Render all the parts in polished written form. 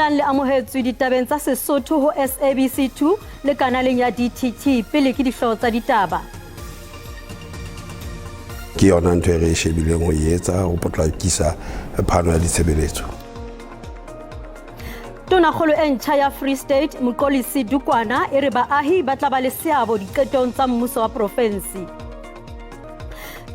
Dumelang le amohetswe ditabeng tsa Sesotho ho SABC 2 le kanaleng ya DTT. Pele ke dihlooho tsa ditaba. Ke yona ntho e re e shebileng ho e etsa ho potlakisa phano ya ditshebeletso. Tonakgolo e ntjha ya Free State Mxolisi Dukwana e re baahi ba tla ba le seabo diqetong tsa mmuso wa profensi.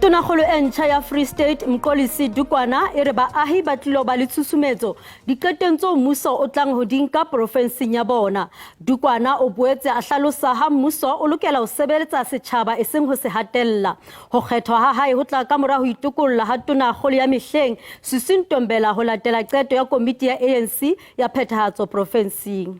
Tonakgolo e ntjha ya Free State Mxolisi Dukwana e re baahi ba tlilo ba le tshusumetso diqetong tseo mmuso o tlang ho di nka profensing ya bona. Dukwana o boetse a hlalosa ha mmuso o lokela ho sebeletsa setjhaba eseng ho se hatella. Ho kgethwa ha hae ho tla kamora ho itokolla ha tonakgolo ya mehleng Susi Ntombela ho latela qeto ya komiti ya ANC ya phethahatso profensing.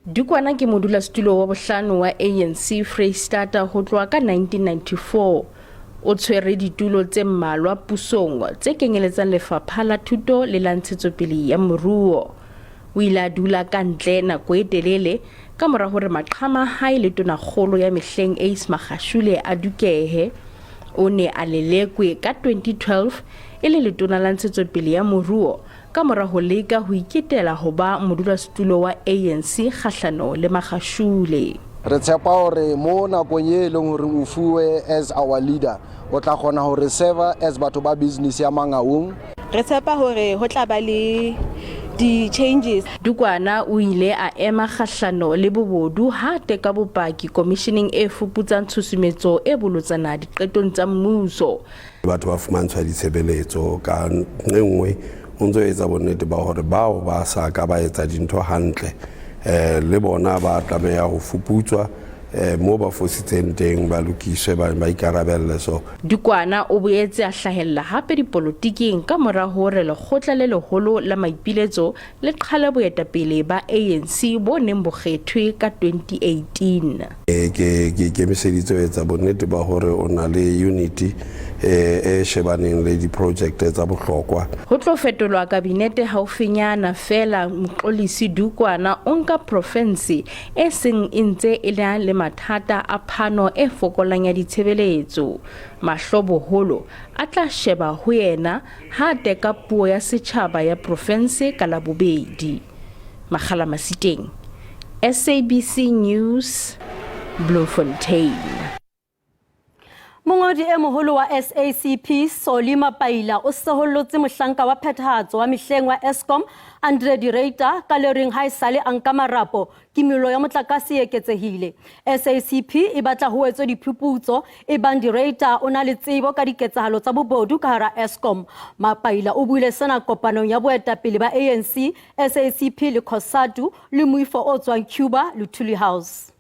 Dukwana ke modulasetulo wa bohlano wa ANC Freistata ho tloha ka 1994. O tshwere ditulo tse mmalwa pusong tse kenyeletsang Lefapha la Thuto le la Ntshetsopele ya Moruo. O ile a dula ka ntle nako e telele ka mora hore maqhama a hae le tonakgolo ya mehleng Ace Magashule a dukehe. O ne a lelekwe ka 2012 e le letona la ntshetsopele ya moruo ka mora ho leka ho iketela ho ba modulasetulo wa ANC kgahlano le Magashule. Re tshepa hore mo nakong e leng hore o fuwe as our leader, o tla kgona ho re serve as batho ba business ya Mangaung. Re tshepa hore ho tla ba le di-changes. Dukwana o ile a ema kgahlano le bobodu ha a teka bopaki komisheneng e fuputsang tshusumetso e bolotsana diqetong tsa mmuso. Batho ba fumantshwa ditshebeletso ka nqe nngwe o ntso etsa bonnete ba hore bao ba sa ka ba etsa dintho hantle le bona ba tlameha ho fuputswa moo ba fositseng teng ba lokiswe ba ikarabelle so. Dukwana o boetse a hlahella hape dipolotiking ka mora hore lekgotla le leholo la maipiletso le qhale boetapele ba ANC bo neng bo kgethwe ka 2018. Ke ikemiseditse ho etsa bonnete ba hore o na le unity e shebaneng le diprojekte tsa bohlokwa. Ho tlo fetolwa kabinete haufinyana feela Mxolisi Dukwana o nka profensi e seng e ntse e na le mathata a phano e fokolang ya ditshebeletso. Mahlo boholo a tla sheba ho yena ha a teka puo ya setjhaba ya profense ka Labobedi. Makgala Masiteng, SABC News, Bloemfontein. Mongodi e moholo wa SACP Solly Mapaila o sehollotse mohlanka wa phethahatso wa mehleng wa Eskom Andre de Ruyter ka le reng ha esale a nka marapo kimollo ya motlakase e eketsehile. SACP e batla ho etswe diphuputso e bang de Ruyter o na le tsebo ka diketsahalo tsa bobodu ka hara Eskom. Mapaila o buile sena kopanong ya boetapele ba ANC, SACP le COSATU le moifo o tswang Cuba Luthuli House.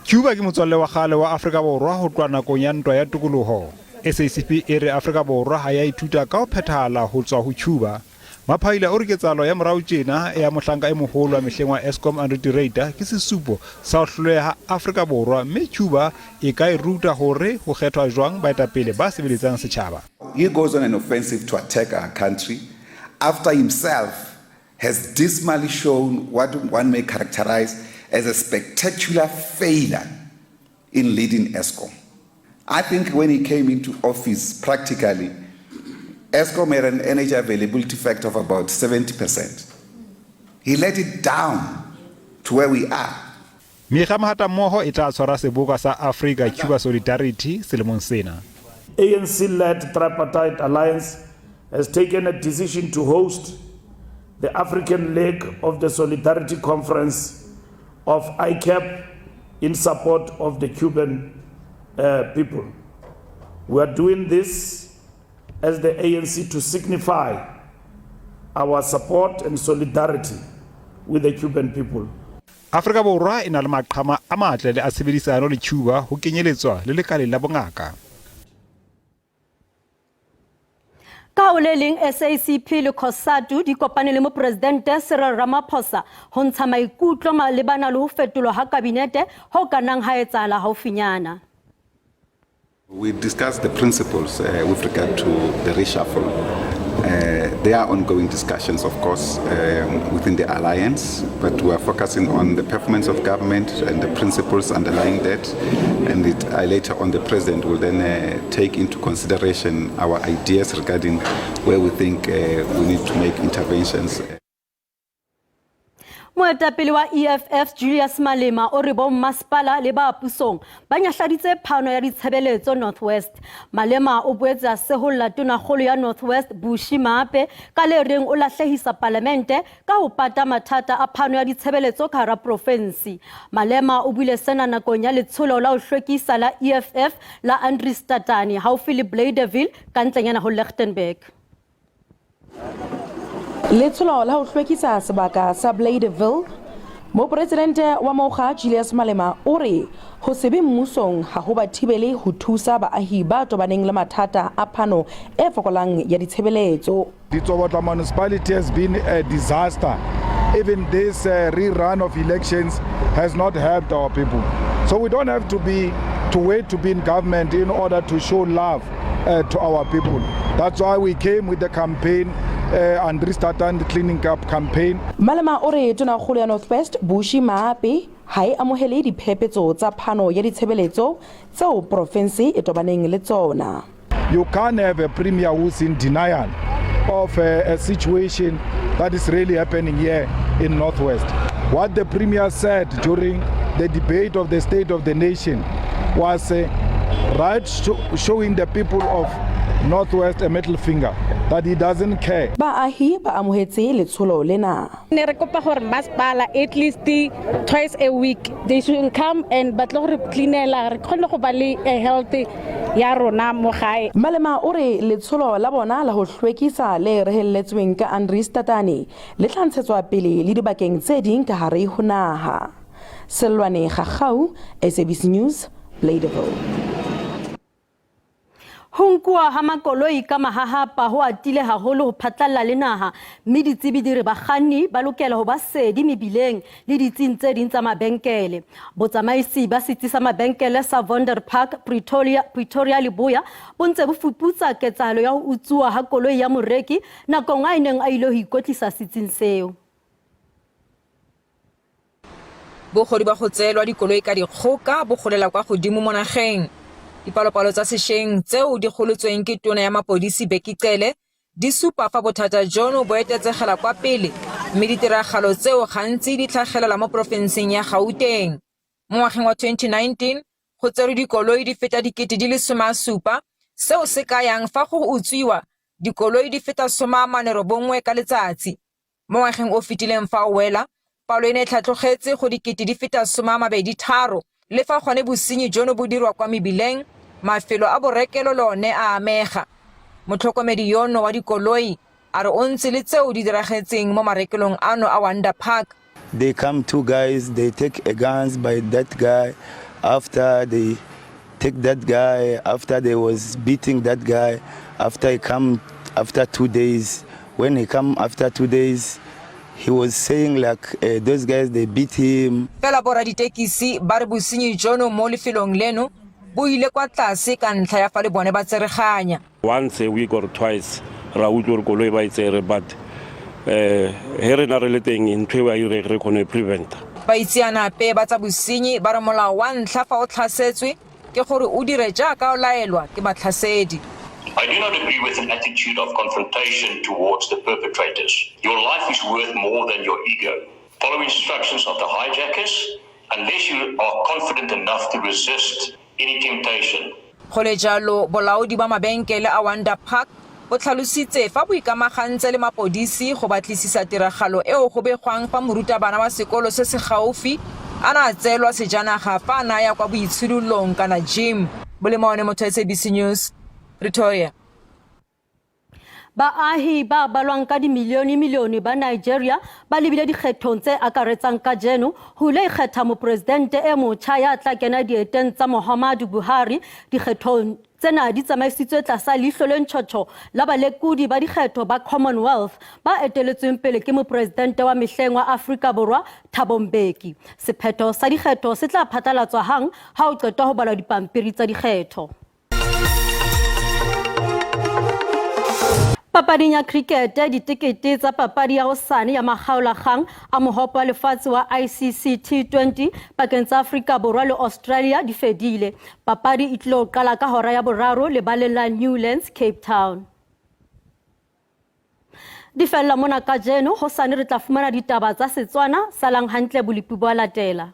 Cuba ke motswalle wa kgale wa Afrika Borwa ho tloha nakong ya ntwa ya tokoloho. SACP e re Afrika Borwa ha ya ithuta ka ho phethahala ho tswa ho Cuba. Maphaila o re ketsahalo ya morao tjena ya mohlanka e moholo wa mehleng wa Eskom Andre de Ruyter ke sesupo sa ho hloleha ha Afrika Borwa mme Cuba e ka e ruta hore ho kgethwa jwang baetapele ba sebeletsang setjhaba. He goes on an offensive to attack our country after himself has dismally shown what one may characterize as a spectacular failure in leading Eskom. I think when he came into office, practically, Eskom had an energy availability factor of about 70%. He let it down to where we are. Mekga mahatammoho e tla tshwara seboka sa Africa Cuba Solidarity selemong sena. ANC-led tripartite alliance has taken a decision to host the African leg of the Solidarity Conference of ICAP in support of the Cuban people. We are doing this as the ANC to signify our support and solidarity with the Cuban people. Afrika Borwa e na le maqhama a matle le a tshebedisano le Cuba ho kenyeletswa le lekaleng la bongaka. Ka ho le leng SACP le COSATU di kopane le mopresidente Cyril Ramaphosa ho ntsha maikutlo malebana le ho fetolwa ha kabinete ho ka nnang ha etsahala haufinyana. We discussed the principles with regard to the reshuffle. There are ongoing discussions, of course, within the alliance, but we are focusing on the performance of government and the principles underlying that. And later on, the president will then take into consideration our ideas regarding where we think we need to make interventions. Moetapele wa EFF Julius Malema o re bommasepala le ba pusong ba nyahladitse phano ya ditshebeletso North West. Malema o boetse a seholla tonakgolo ya North West Bushy Maape ka le reng o lahlehisa palamente ka ho pata mathata a phano ya ditshebeletso ka hara profensi. Malema o buile sena nakong ya letsholo la ho hlwekisa la EFF la Andries Tatane haufi le Bladeville ka ntlenyana ho Lichtenburg. Letsholo la ho hlwekisa sebaka sa Bladeville, mopresidente wa mokga Julius Malema o re ho se be mmusong ha ho ba thibele ho thusa baahi ba tobaneng le mathata a phano e fokolang ya ditshebeletso. Ditsobotla municipality has been a disaster. Even this rerun of elections has not helped our people. So we don't have to wait to be in government in order to show love to our people. That's why we came with the campaign, Andries Tatane Cleaning Up campaign. Malema o re tonakgolo ya North West Bushy Maape ha e amohele diphephetso tsa phano ya ditshebeletso tseo profense e tobaneng le tsona. You can't have a premier who's in denial of a situation that is really happening here in Northwest. What the premier said during the debate of the State of the Nation was right showing the people of Northwest a middle finger, that he doesn't care. Baahi ba amohetse letsholo lena. Ne re kopa gore masepala at least twice a week they should come and ba tlo re cleanela, re kgone go ba le a health ya rona mo gae. Malema o re letsholo la bona la ho hlwekisa le rehelletsweng ka Andries Tatane le tla ntshetswa pele le dibakeng tse ding ka hare ho naha. Selwane Gagau, SABC News, Bladeville. Ho nkuwa ha makoloi ka mahahapa ho atile haholo ho phatlalla le naha, mme ditsebi di re bakganni ba lokela ho ba sedi mebileng le ditsing tse ding tsa mabenkele. Botsamaisi ba setsi sa mabenkele sa Wonder Park Pretoria Leboya bo ntse bo fuputsa ketsahalo ya ho utsuwa ha koloi ya moreki nakong a neng a ile ho ikwetlisa setsing seo. Bogodu ba go tseelwa dikoloi ka dikgoka bo golela kwa godimo mo nageng. Dipalopalo tsa sešweng tseo di golotsweng ke tona ya mapodisi Bheki Cele di supa fa bothata jono bo etetsegela kwa pele, mme ditiragalo tseo gantsi di tlhagelela mo porofenseng ya Gauteng. Mo ngwageng wa 2019 go tserwe dikoloi di feta 17,000, seo se kayang fa go utswiwa dikoloi di feta 49 ka letsatsi. Mo ngwageng o fetileng fa o wela, palo e ne e tlhatlogetse go 23,000. Le fa gone bosenyi jono bo dirwa kwa mebileng, mafelo a borekelo le one a amega. Motlhokomedi yono wa dikoloi a re o ntse le tseo di diragetseng mo marekelong ano a Wonder Park. They come two guys, they take a guns by that guy. After they take that guy, after they was beating that guy, after he come after 2 days, when he come after 2 days, he was saying like those guys, they beat him. Fela boraditekisi ba re bosenyi jono mo lefelong leno bo ile kwa tlase ka ntlha ya fa le bone ba tsereganya. Once a week or twice ra utlwa gore koloi ba e tsere, but he rena re le teng ntho eo a e re kgone e prevent. Baitseanape ba tsa bosenyi ba re molao wa ntlha fa o tlhasetswe ke gore o dire jaaka o laelwa ke batlhasedi. I do not agree with an attitude of confrontation towards the perpetrators. Your life is worth more than your ego. Follow instructions of the hijackers unless you are confident enough to resist any temptation. Go le jalo, bolaodi ba mabenkele a Wonder Park bo tlhalositse fa bo ikamagantse le mapodisi go batlisisa tiragalo eo go begwang fa morutabana wa sekolo se se gaufi a na tseelwa sejanaga fa a naya kwa boitshidulong kana gym. Bolemone motho SABC News, Pretoria. Baahi ba balwang ka dimilione-milione ba Nigeria ba lebile dikgethong tse akaretsang kajeno ho ile ikgetha mopresidente e motjha ya tla kena dieteng tsa Muhammadu Buhari. Dikgethong tsena di tsamaisitswe tlasa leihlo le ntjhotjho la balekodi ba dikgetho ba Commonwealth ba eteletsweng pele ke mopresidente wa mehleng wa Afrika Borwa Thabo Mbeki. Sephetho sa dikgetho se tla phatlalatswa hang ha o qetwa ho balwa dipampiri tsa dikgetho. Papading ya krikete, ditekete tsa papadi ya hosane ya makgaolakgang a mohope wa lefatshe wa ICC T20 pakeng tsa Afrika Borwa le Australia di fedile. Papadi e tlilo qala ka hora ya boraro lebaleng la Newlands, Cape Town. Di fella mona kajeno, hosane re tla fumana ditaba tsa Setswana, salang hantle bolepi bo a latela.